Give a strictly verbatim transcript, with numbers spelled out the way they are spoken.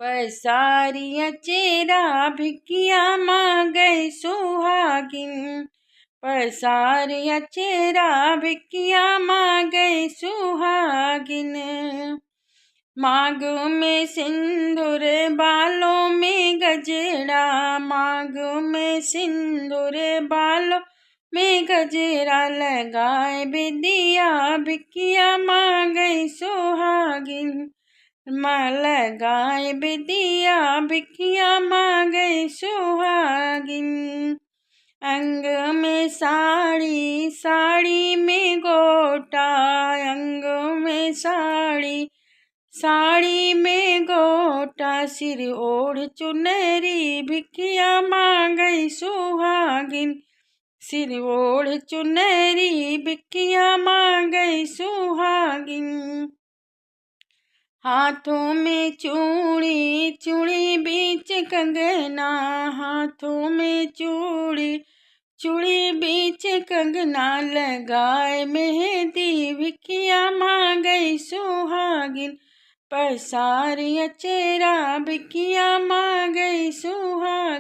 पसारी अचेरा भिखिया माँगै सुहागिन, पसारी अचेरा भिखिया माँगै सुहागिन। माँग में सिंदूर बालों में गजरा, माँग में सिंदूर बालों में गजरा, लगाए बिदिया भिखिया माँगै सुहागिन, मा लगाए बिदिया भिखिया माँगै सुहागिन। अंग में साड़ी, साड़ी में गोटा, अंग में साड़ी, साड़ी में गोटा, सिर ओढ़ चुनरी भिखिया माँगै सुहागिन, सिर ओढ़ चुनरी भिखिया माँगै सुहागिन। हाथों में चूड़ी, चूड़ी बीच कंगना, हाथों में चूड़ी, चूड़ी बीच कंगना, लगाए मेहंदी भिखिया माँगै सुहागिन, पसारी अचेरा भिखिया माँगै सुहागिन।